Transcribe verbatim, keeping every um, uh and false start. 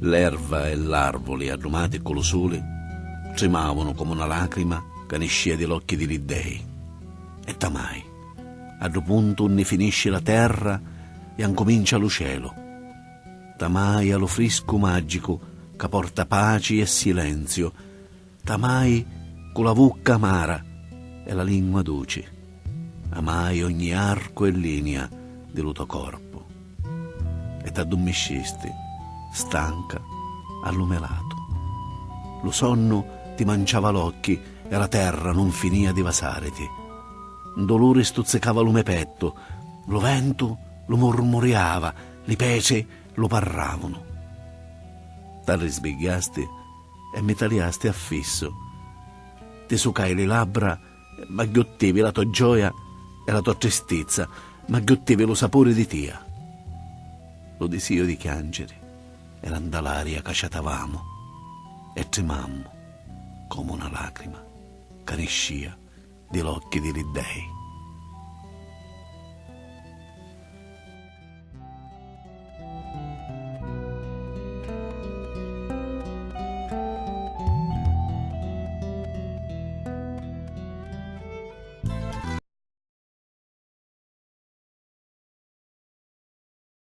L'erva e l'arvuli addumati cu lu suli trimavunu comu na lacrima ca niscìa di l'occhi di li dei. E tamai, a ddu puntu unni finisci la terra e ancumincia lu celu, tamai a lu friscu magicu ca porta paci e silenziu, tamai cu la vucca amara e la lingua duci, amai ogni arcu e linia di lu to corpu. E t'addummiscisti, stanca, a lu me latu. Lu sonnu ti manciava l'occhi e la terra nun finia di vasariti. Un duluri stuzzicava lu me pettu, lu ventu lu murmuriava, li petri lu parravunu. T'arrisbigghiasti e mi taliasti affissu. Ti sucai li labbra, m'agghiuttivi la to gioia e la to tristizza, m'agghiuttivi lu sapuri di tia. Lu disìu di chianciri era nta l'aria ca ciatavamu e trimammu comu na lacrima ca niscìa di l'occhi di li dei.